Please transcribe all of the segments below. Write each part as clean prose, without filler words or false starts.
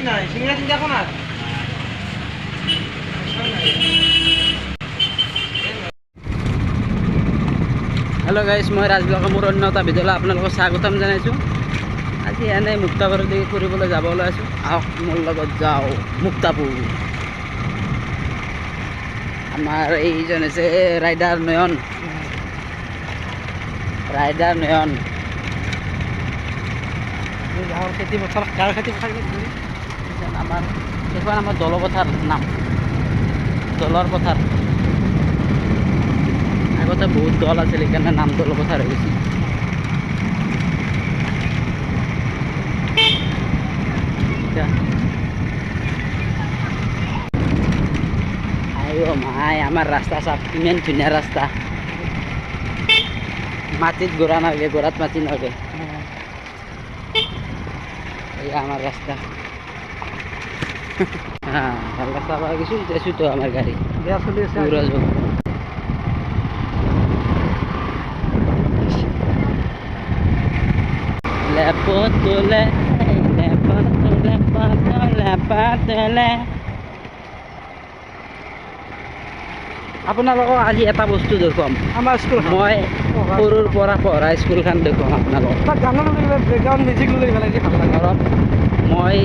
নাই সিংৰা চিন্তা কোন আৰ। হেল্ল' গাইজ, মই ৰাজবিলাকৰ মোৰ অন্য এটা ভিডিঅ'লৈ আপোনালোকক স্বাগতম জনাইছোঁ। আজি এনেই মুক্তাপুৰৰ দিকে ফুৰিবলৈ যাব ওলাইছোঁ, আহক মোৰ লগত যাওঁ মুক্তাপুৰ। আমাৰ এইজন হৈছে ৰাইডাৰ নয়ন, ৰাইডাৰ নয়ন। গাঁৱৰ খেতি পথাৰ, গাঁৱৰ খেতি পথাৰ। আমাৰ এইখন আমাৰ দলপথাৰ নাম, দলৰ পথাৰ। আগতে বহুত দল আছিল, সেইকাৰণে নাম দলপথাৰ হৈ গৈছে। আইঅ মাই, আমাৰ ৰাস্তা চাওক, ইমান ধুনীয়া ৰাস্তা। মাটিত গোৰা নালাগে, গোৰাত মাটি নালাগে। এয়া আমাৰ ৰাস্তা। ভাল ৰাস্তা পাই গৈছোঁ। এতিয়া তো আমাৰ গাড়ী বেয়া চলি আছে। লেপতলে লেপতলে লেপতলে। আপোনালোকক আজি এটা বস্তু দেখুৱাম। আমাৰ স্কুল, মই সৰুৰ পৰা পঢ়া স্কুলখন দেখুৱাম আপোনালোকক। অলপ মই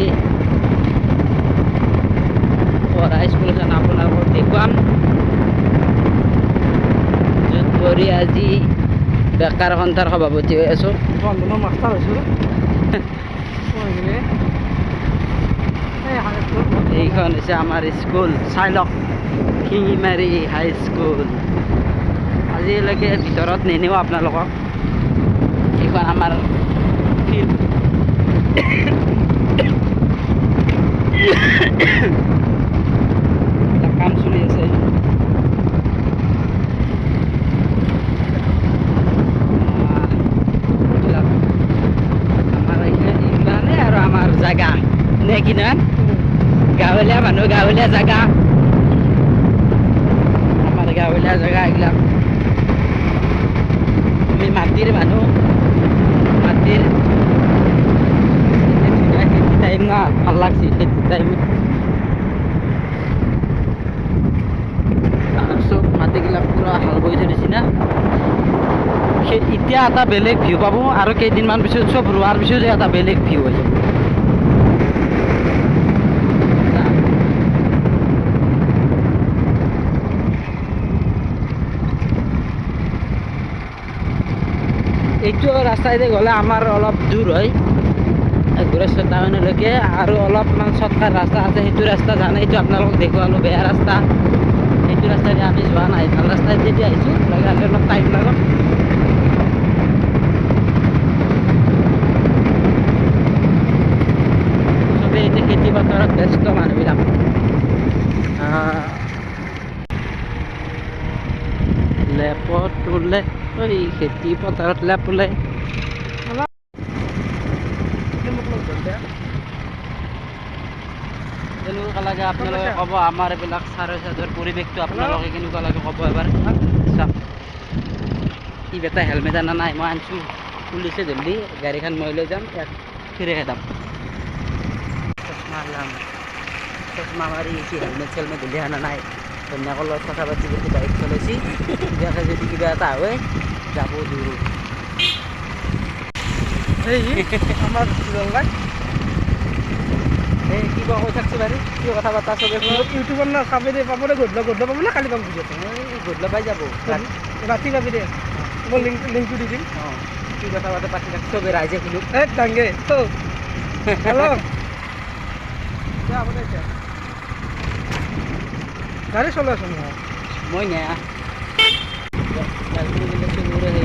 পঢ়া স্কুলখন আপোনালোকক দেখুৱাম, য'ত পঢ়ি আজি বেকাৰ সন্থাৰ সভাপতি হৈ আছোঁ। এইখন হৈছে আমাৰ স্কুল, চাই লওক, শিঙিমাৰী হাইস্কুল। আজিলৈকে ভিতৰত নিনিওঁ আপোনালোকক। এইখন আমাৰ ফিল্ড। কাম চলি আছে। আমাৰ ইমানে আৰু আমাৰ জেগা নে কি না, গাঁৱলীয়া মানুহ, গাঁৱলীয়া জেগা, আমাৰ গাঁৱলীয়া জেগা এইবিলাক। আমি মাটিৰ মানুহ, মাটিৰ ধুনীয়া খেতি টাইম না, ভাল লাগছে খেতি টাইম। চব মাটিবিলাক পূৰা হাল বৈ থৈ দিছে না। সেই এতিয়া এটা বেলেগ ভিউ পাব, আৰু কেইদিনমান পিছত চব ৰোৱাৰ পিছত এটা বেলেগ ভিউ হৈ যাব। এইটো ৰাস্তাইদি গ'লে আমাৰ অলপ দূৰ হয় গোৰেশ্বৰ টাউনলৈকে, আৰু অলপমান চটকাৰ ৰাস্তা আছে। সেইটো ৰাস্তা জানে, এইটো আপোনালোকক দেখুৱালোঁ, বেয়া ৰাস্তা। সেইটো ৰাস্তাইদি আমি যোৱা নাই, ভাল ৰাস্তাইদি আহিছোঁ। লাগে অলপ টাইম লাগক। চবেই এতিয়া খেতি পথাৰত ব্যস্ত মানুহবিলাক। লেপত তোলে খেতি পথাৰত লেপ ওলাই। কেনেকুৱা লাগে আপোনালোকে ক'ব। আমাৰ এইবিলাক চাৰে চাদৰ পৰিৱেশটো আপোনালোকে কেনেকুৱা লাগে ক'ব এবাৰ। চাওক, সি বেটা হেলমেট অনা নাই, মই আনিছোঁ। পুলিচে ধৰিলি গাড়ীখন মই লৈ যাম, ইয়াক ফিৰাই খেদাম। চশমা লাম, চশমা মাৰি সি হেলমেট চেলমেট ধৰি অনা নাই। কন্যাকৰ লগত কথা পাতি পাতি বাইক চলাইছি। কিবাকে যদি কিবা এটা হয় যাব দূৰ। এই কিবা কৈ থাকছি বাৰু, কি কথা পাতা চবে ইউটিউবৰ না চাবি দে, পাব দে, গধূলা গধূলা পাব না, কালি পাম ভিডিঅ'টো। গধূলা পাই যাব, ৰাতি পাবি দে, মই লিংকটো দি দিম। অঁ, কি কথা পাতে পাতি থাক, চবে ৰাইজে শুনক। এই ডাঙ্গে হেল্ল', গাড়ী চলাই আছোঁ মই। নিয়া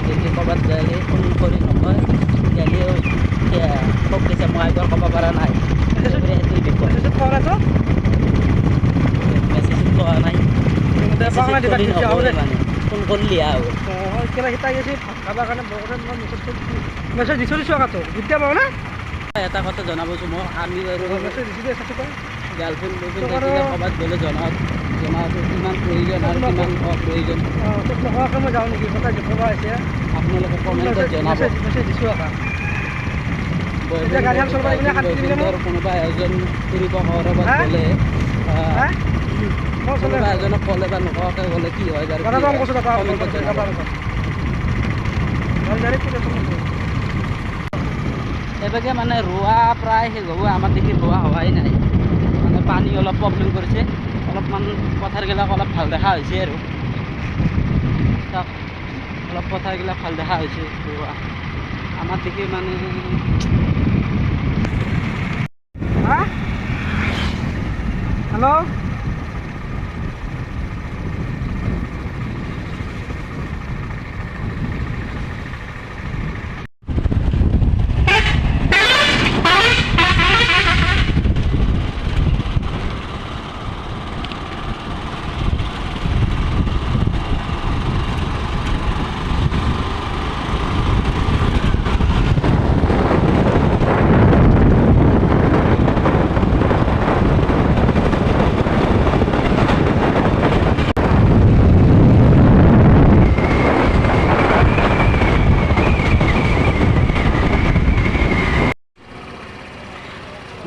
যদি ক'ৰবাত যায় ফোন কৰি নকয়, গেলেও খুব বেছি মই একবাৰ ক'ব পৰা নাই। মেছেজত কোৱা নাই, ফোন কৰিলি আৰু এটা কথা জনাবচোন মই। আমি বাৰু গাৰ্লফ্ৰেণ্ড বয়ফ্ৰেণ্ড থাকিলে ক'ৰবাত গ'লে জনাটো কিমান প্ৰয়োজন আৰু কিমান অপ্ৰয়োজন আপোনালোকে কমেণ্টত জনাব। কোনোবা এজন ফুৰিব ক'ৰবাত গ'লে কোনোবা এজনক ক'লে বা নোকোৱাকৈ গ'লে কি হয় বাৰু। এইভাগে মানে ৰোৱা প্ৰায় শেষ হ'ব, আমাৰ দেখি ৰোৱা হোৱাই নাই, মানে পানী অলপ প্ৰব্লেম কৰিছে, অলপমান পথাৰবিলাক অলপ ভাল দেখা হৈছে আৰু তাক অলপ পথাৰবিলাক ভাল দেখা হৈছে ৰোৱা আমাৰ দেখি মানে। হেল্ল'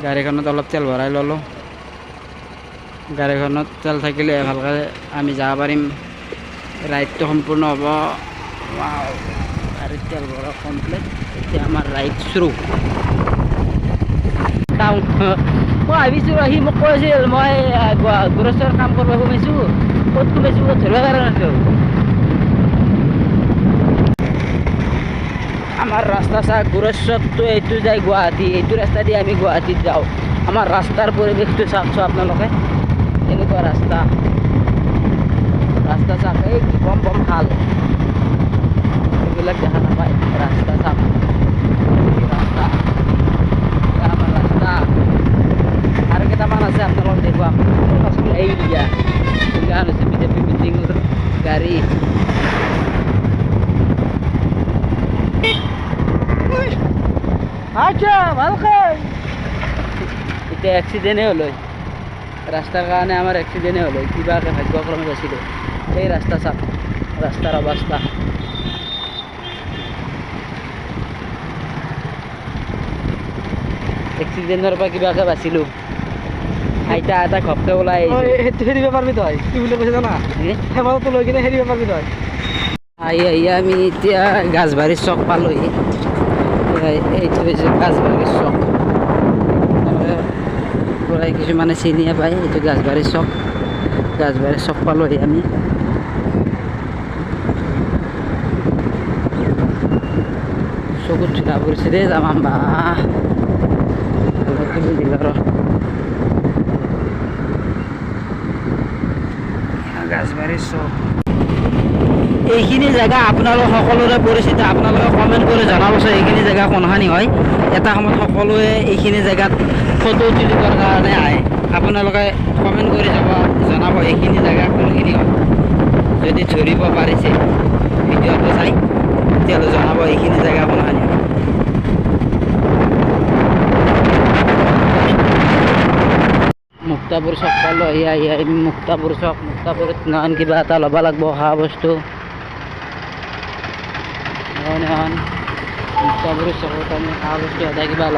গাড়ীখনত অলপ তেল ভৰাই ল'লোঁ, গাড়ীখনত তেল থাকিলে ভালকৈ আমি যাব পাৰিম, ৰাইডটো সম্পূৰ্ণ হ'ব। গাড়ীত তেল ভৰা কমপ্লিট, এতিয়া আমাৰ ৰাইড শুৰু। টাউন মই ভাবিছোঁ, সি মোক কৈছিল মই গোৰেশ্বৰ কাম কৰিব সোমাইছোঁ, ক'ত সোমাইছোঁ ক'ত ধৰিব পৰা নাছিলোঁ। আমাৰ ৰাস্তা চা গোৰেশ্বৰটো এইটো যায় গুৱাহাটী, এইটো ৰাস্তা দি আমি গুৱাহাটীত যাওঁ। আমাৰ ৰাস্তাৰ পৰিৱেশটো চাওকচোন আপোনালোকে, এনেকুৱা ৰাস্তা, ৰাস্তা চাওক, এই বম বম খাল এইবিলাক দেখা নাপায়। ৰাস্তা চাওক, ৰাস্তা আমাৰ ৰাস্তা আৰু কেইটামান আছে আপোনালোকক দেখুৱাম। এইয়া হৈছে বিজেপি মিটিঙৰ গাড়ী। আচ্ছা ভালকৈ এতিয়া এক্সিডেণ্টে হ'ল হয় ৰাস্তাৰ কাৰণে, আমাৰ এক্সিডেণ্টে হ'ল হয়, কিবাকৈ ভাগ্যক্ৰমে বাচিলোঁ। এই ৰাস্তা চাওক, ৰাস্তাৰ অৱস্থা। এক্সিডেণ্টৰ পৰা কিবাকৈ বাচিলোঁ। আইতা এটা ঘপকৈ ওলাই আহিছে। হেৰিব পাৰিবি তই কি বুলি কৈছে জানা, হেমাটো লৈ কিনে হেৰিব পাৰিবি তই। আহি আহি আমি এতিয়া গাছবাৰীৰ চক পালোহি। এইটো হৈছে গাছবাৰীৰ চক, প্ৰায় কিছুমানে চিনিয়ে পায় এইটো গাছবাৰীৰ চক। গাছবাৰীৰ চক পালোহি আমি। চকুত ধূলা পৰিছে দেই যাম বা গাছবাৰীৰ চক। এইখিনি জেগা আপোনালোক সকলোৰে পৰিচিত, আপোনালোকে কমেণ্ট কৰি জনাবচোন এইখিনি জেগা কোনখানি হয়। এটা সময়ত সকলোৱে এইখিনি জেগাত ফটো তুলিবৰ কাৰণে আহে, আপোনালোকে কমেণ্ট কৰি জনাব এইখিনি জেগা কোনখিনি হয়। যদি ধৰিব পাৰিছে ভিডিঅ'টো চাই তেতিয়াহ'লে জনাব এইখিনি জেগা কোনখানি হয়। মুক্তাপুৰ চক পালোঁ আহি আহি আহি মুক্তাপুৰ চক। মুক্তাপুৰত নহয় কিবা এটা ল'ব লাগিব খোৱা বস্তু। এখন মুক্তাপুৰ চকত আমি খোৱা বস্তু এটা কিবা ল'ব